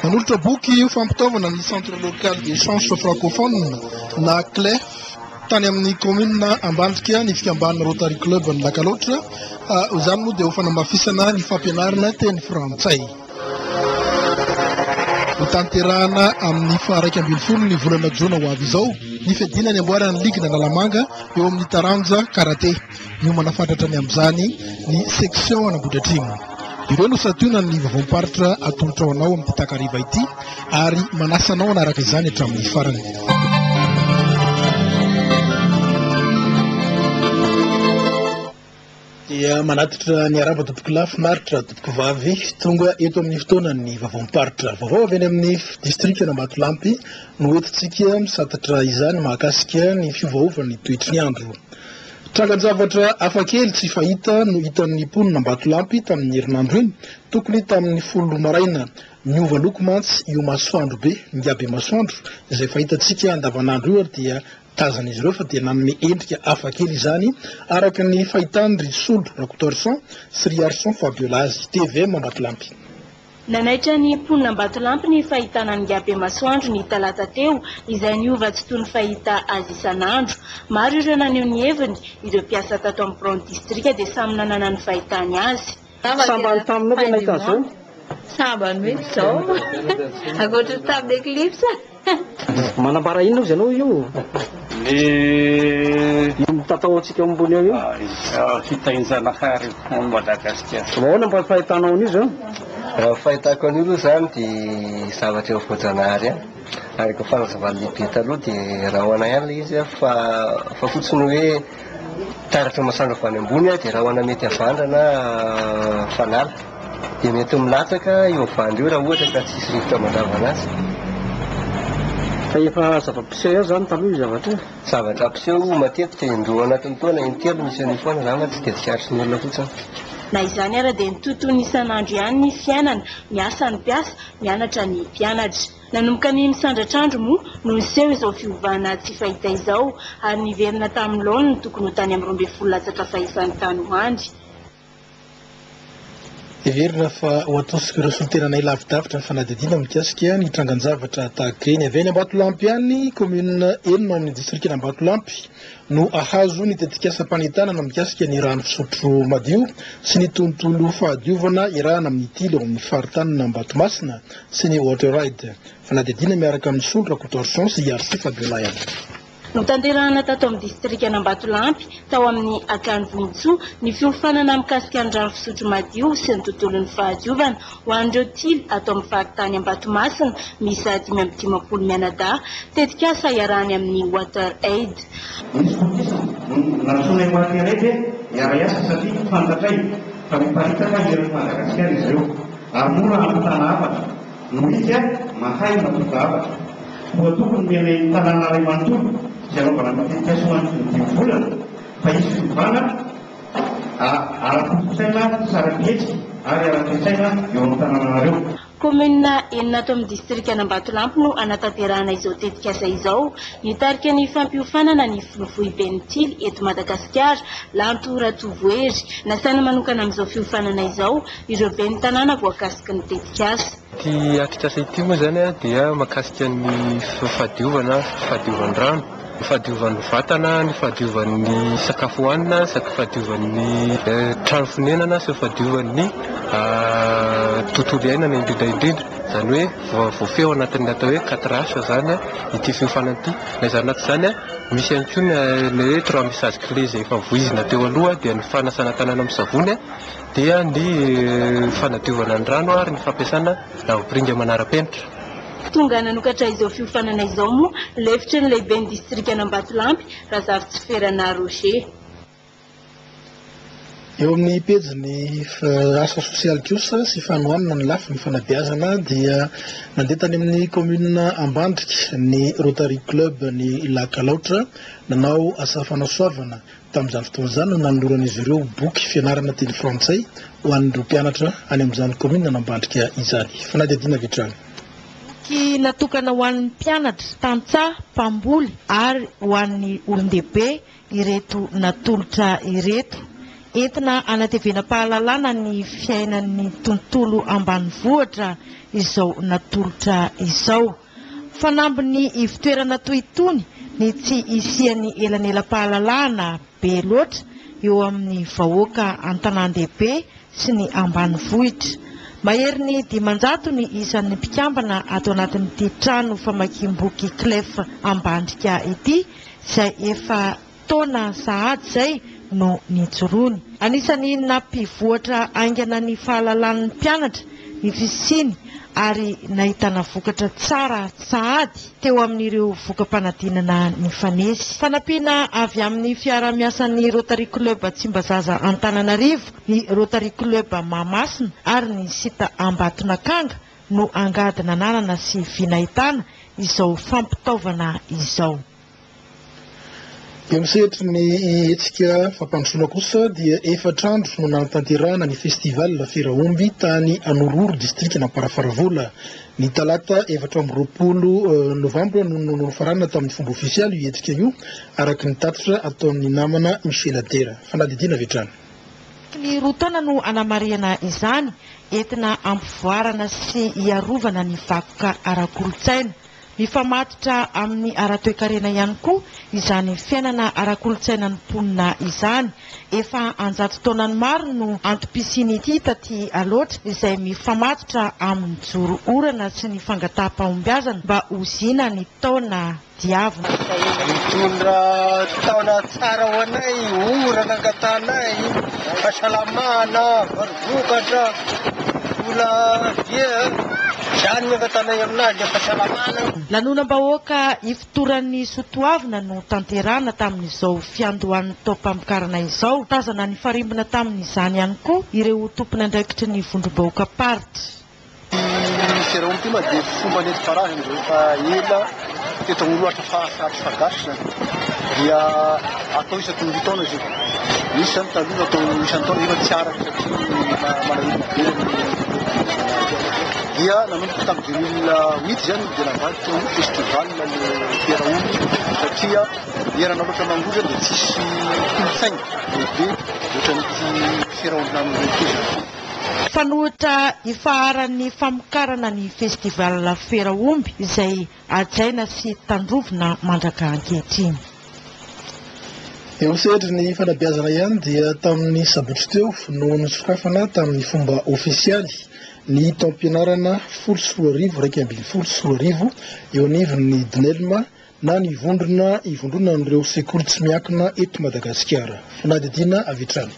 Nanolotra boky ho fampitaovana ny Centre Local d'Echange Francophone na CLEF tany amin'ny kaominina Ambandrika ny fikambanana Rotary Club ny Lakaloatra. Izany moa dia ho fanamafisana ny fampianarana teny frantsay. Hotanterahana amin'ny faha-11 ny volana jona ho avy izao ny fiadiana ny amboaran'ny ligin'Analamanga eo amin'ny taranja karate. Miomana fatratra ny amin'izany ny section an'Ambohidratrimo. Ireo no santionan'ny vaovaom-paritra atolotra ho anao amin'ity takariva ity ary manasa anao hanaraka izany hatramin'ny farany. Dia manatitra ny arahaba tompokolahy finaritra tompokovavy tonga eto amin'ny fotoanan'ny vaovaom-paritra. Vaovao avy any amin'ny distrikan'Ambatolampy no entintsika misatatra izany mahakasika ny fiovaovan'ny toetry ny andro. Trangan-javatra hafakely tsy fahita no hitan'ny mponina Ambatolampy tamin'ny herinandro iny, tokony tamin'ny folo maraina. Niova loko mantsy io masoandro be, ingahy be masoandro, izay fahitantsika andavanandro io ary dia tazan'izy ireo fa dia nanome endrika hafakely izany araka ny fahitan-dry Solo Rakotoarison sy ry Arson Fabiola azy. Tvm Ambatolampy. Nanaitra ny mponina Ambatolampy ny fahitana an'Ingahy Bemasoandro ny talata teo, izay niova tsy toy ny fahita azy isan'andro. Maro ireo naneho ny heviny, ireo mpiasa tato amin'ny biraon'ny distrika dia samy nanana ny fahitany azy. Sambany taminao ve nahita an'izao? Sambany mihitsy izao, ankoatry ny tamin'ny eclipse. Manambara inona ozy ianao io? Ny. Io mitatao antsika ao ambony ao io? Fitahin-janahary ho an'i Madagasikara. Ahoana mba fahitanao an'io zao? Raha ny fahitako an'io aloha izany dia zavatra eo voajanahary ihany. Araka ny fanazavan'ny lehibe taloha dia rahona ihany ilay izy fa fa fotsiny hoe taratra masoandro avy any ambony dia rahona mety havandra na fanala. Dia mety milatsaka io havandra io raha ohatra ka tsisy rivotra mandrava anazy. Fa efa zava-piseho ihany izany taloha io zavatra io? Zavatra mpiseho matetika indroa anatin'ny taona, intelo misy an'io foana, angamba tsy dia tsikaritry ny olona fotsiny. Na izany ara dia nitohy toy ny isan'andro ihany ny fiainana, miasa ny mpiasa, mianatra ny mpianatra. Nanomboka ny misandratr'andro moa no niseho izao fiovana tsy fahita izao ary niverina tamin'ny laoniny tokony ho tany amin'ny 12 latsaka fahefany tany ho any. Heverina fa ho atosik'ireo solontenanay lavidavitra ny fanadihadiana mikasika ny trangan-javatra tahaka ireny. Avy any Ambatolampy ihany, kaominina enina ao amin'ny distrikan'Ambatolampy no hahazo ny tetikasam-panentanana mikasika ny rano fisotro madio sy ny tontolo fahadiovana iarahana amin'ny Tily ao amin'ny faritanin'Ambatomasina sy ny Water Aid. Fanadihadiana miaraka amin'i Solo Rakotoarison sy Iarisoa Fabiola ihany. Notanterahana tato amin'ny distrikan'Ambatolampy, tao amin'ny Akany Vohintsoa, ny fiofanana mikasika ny rano fisotro madio sy ny tontolon'ny fahadiovana ho an'ireo tily ato amin'ny faritany Ambatomasina miisa 55 mianadahy, tetikasa iarahany amin'ny Water Aid. Ny skotisma no nantsoinay Water Aid hiara-hiasa satria fantatray fa miparitaka eran'i Madagasikara izy ireo ary mora hampitana hafatra. Noho izy mahay mampita hafatra. Koa tokony omenay ny tanàna iray manontolo izay anaovana ny tetikasa ho an'ny dimy volana fa hisy fiovana ara-kolontsaina sy ara-pihetsika ary ara-toe-tsaina eo amin'ny tanànanareo. Kaominina enina ato amin'ny distrikan'Ambatolampy no hanatanterahana izao tetikasa izao. Nitarika ny fampiofanana ny filoha foiben'ny Tily eto Madagasikara, Lanto Ratovohery. Nasaina manokana amin'izao fiofanana izao ireo ben'ny tanàna voakasiky ny tetikasa. Ity atrikasa ity moa izany dia mahakasika ny fahadiovana, fahadiovan'ny rano, ny fahadiovan'ny vatana, ny fahadiovan'ny sakafo hohanina, fahadiovan'ny trano fonenana sy ny fahadiovan'ny tontolo iainana indrindra indrindra. Izany hoe voafehy ao anatin'ny atao hoe quatre H izany ity fiofanana ity. Na izany na tsy izany, misy ihany koa ny ilay hoe trois messages clés izay efa voizina teo aloha dia ny fanasana tanana amin'ny savony, dia ny fanadiovana ny rano ary ny fampiasana lavapiringa manara-penitra. Tonga nanokatra izao fiofanana izao moa lefitry ny lehiben'ny distrikan'Ambatolampy, Razafitsiferana Roger. Eo amin'ny pejin'ny asa sosialy kosa sy fanohanana ny lafiny fanabeazana dia nandeha tany amin'ny kaominina Ambandrika ny Rotary Club ny Lac Alaotra nanao asa fanasoavana Tamin'izany fotoana izany no nanoloran'izy ireo boky fianarana teny frantsay ho an'ireo mpianatra any amin'izany kaominina Ambandrika izany. Fanadihadiana avy hatrany. Boky natokana ho an'ny mpianatra, tantsaha, mpamboly ary ho an'ny olon-dehibe ireto natolotra ireto. Entina hanatevenam-pahalalana ny fiainan'ny tontolo ambanivohitra izao natolotra izao. Fanambin'ny ivotoerana toy itony ny tsy hisian'ny elanelam-pahalalahana be loatra eo amin'ny vahoaka an-tanàn-dehibe sy ny ambanivohitra. Maherin'ny 500 ny isan'ny mpikambana ato anatin'ity trano famakiam-boky Clef Ambandrika ity izay efa taona sahady izay no nijoroany. Anisan'ny nampivoatra haingana ny fahalalan'ny mpianatra ny fisiany ary nahitana vokatra tsara sahady teo amin'ireo voka-panadinana nifanesy. Fanampiana avy amin'ny fiaraha-miasan'ny Rotary Club Tsimbazaza Antananarivo, ny Rotary Club Mahamasina ary ny Sita Ambatonakanga no angady nananana sy vy nahitana izao fampitaovana izao. Eo amin'ny sehatry ny hetsika fampandrosoana kosa dia 4 andro no nanatanterahana ny festival Feraomby tany Anororo, distrikan'Amparafaravola. Ny talata 24 novambra no nofaranana tamin'ny fomba ofisialy io hetsika io, araka ny tatitra ataon'ny namana Michel Adera. Fanadihadiana avy hatrany. Ny 2 taona no anamarihana izany, entina ampivoarana sy hiarovana ny vakoka ara-kolontsaina. Mifamatotra amin'ny ara-toekarena ihany koa izany fiainana ara-kolontsaina ny mponina izany. Efa an-jato taonany maro no antom-pisian'ity taty Alaotra izay mifamatotra amin'ny joro orana sy ny fangataham-pahombiazana mba ho zina ny taona diavina. Mitondra taona tsara ho anay, orana angatanay, fahasalamana, vary vokatra, vola dia izany no angatanay aminazy, dia fahasalamana. Lanonam-bahoaka ifotoran'ny soatoavina no tanterahina tamin'izao fiandohan'ny taom-pamokarana izao. Tazana nifarimbona tamin'izany ihany koa ireo tompon'andraikitry ny vondrom-bahoakam-paritra. Ny Feraomby ity moa dia fomba nentim-paharazana izay efa ela teto Anorohatra fahasarotra fahagasy izany. Dia atao isaky ny 2 taona izy io. Nisy izany taloha natao isan-taona nefa tsy araka satria manahirana be ny Dia nanomboka tamin'ny 2008 izany dia navadika ho festival le Feraomby satria eran'Alaotra Mangoro izany dia tsisy kolontsaina lehibe ohatran'ity Feraomby Namoro ity izany. Fanoitra ifaharan'ny famokarana ny festival Feraomby izay hajaina sy tandrovina mandraka ankehitriny. Eo amin'ny sehatry ny fanabeazana ihany dia tamin'ny sabotsy teo no nisokafana tamin'ny fomba ofisialy ny taom-pianarana 2010 2011 eo anivon'ny DNELM na ny vondrona ivondronan'ireo sekoly tsy miankina eto Madagasikara. Fanadihadiana avy hatrany.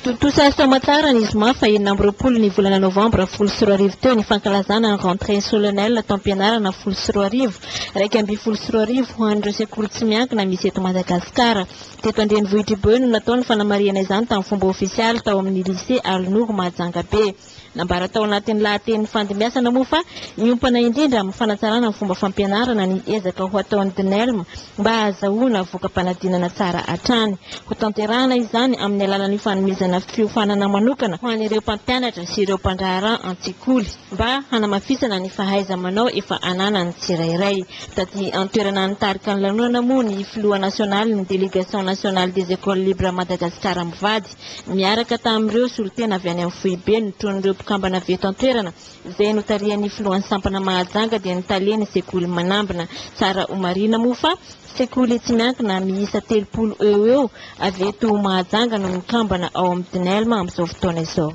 Tontosa soamantsara ny zoma fa 26 ny volana novambra 2010 teo ny fankalazana ny rentrée solennelle taom-pianarana 2010 2011 ho an'ireo sekoly tsy miankina misy eto Madagasikara. Teto an-drenivohitr'i Boeny no natao ny fanamarihana izany tamin'ny fomba ofisialy tao amin'ny lycée Alinouro Mahajanga Be. Nambara tao anatin'ny lahatenin'ny fandimbiasana moa fa miompana indrindra amin'ny fanatsarana ny fomba fampianarana ny ezaka ho ataon'ny DNELM mba hahazahoana voka-panadinana tsara hatrany. Ho tanterahana izany amin'ny alalan'ny fanomezana fiofanana manokana ho an'ireo mpampianatra sy ireo mpandraharaha an-tsekoly mba hanamafisana ny fahaiza-manao efa ananan'ny tsirairay. Taty an-toerana nitarika ny lanonana moa ny filoha nasionaly ny délégation nationale des écoles libres Madagascar mivady miaraka tamin'ireo solontena avy any amin'ny foibe notron'ireo mpikambana avy eto an-toerana izay notarihan'ny filohan'ny sampana Mahajanga dia ny talen'ny sekoly Manambina. Tsara ho marina moa fa sekoly tsy miankina miisa 30 eo eo avy eto Mahajanga no mikambana ao amin'ny DNELM amin'izao fotoana izao.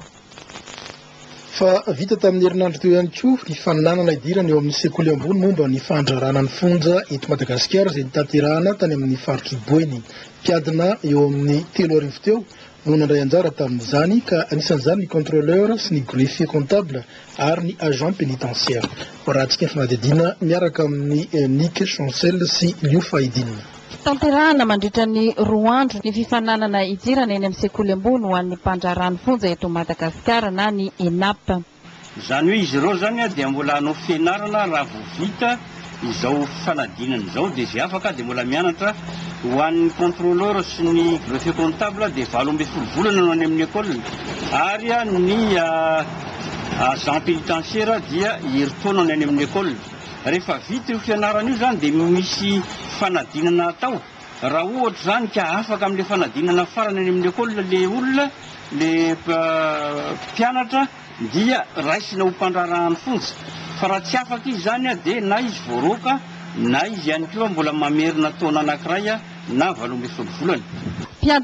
Fa vita tamin'ny herinandro teo ihany koa ny fananana idirana eo amin'ny sekoly ambony momba ny fandraharahana ny fonja eto Madagasikara izay notanterahana tany amin'ny faritr'i Boeny. Mpiadina eo amin'ny 3000 teo no nandray anjara tamin'izany ka anisan'izany ny contrôleur sy ny greffier comptable ary ny agent pénitentiaire. Hoarahantsika ny fanadihadiana miaraka amin'ny Nick Chancel sy Lio Fahidine. Tanterahana mandritra ny 2 andro ny fifaninanana idirana eny amin'ny sekoly ambony ho an'ny mpandraharaha ny fonja eto Madagasikara na ny ENAP. Izany hoe izy ireo izany dia mbola hanao fianarana raha vao vita izao fanadinana izao dia izay afaka dia mbola mianatra. Ho an'ny contrôleur sy ny greffier comptable dia 18 volana no any amin'ny école ary ny agent pénitentiaire dia herintaona no any amin'ny école. Rehefa vita io fianarana io izany dia misy fanadinana atao. Raha ohatra izany ka afaka amin'ilay fanadinana farany any amin'ny école le olona, le mpianatra dia raisina ho mpandraharahan'ny fonja. Fa raha tsy afaka izy izany dia na izy voaroaka na izy ihany koa mbola mamerina taona anankiray na 18 volana.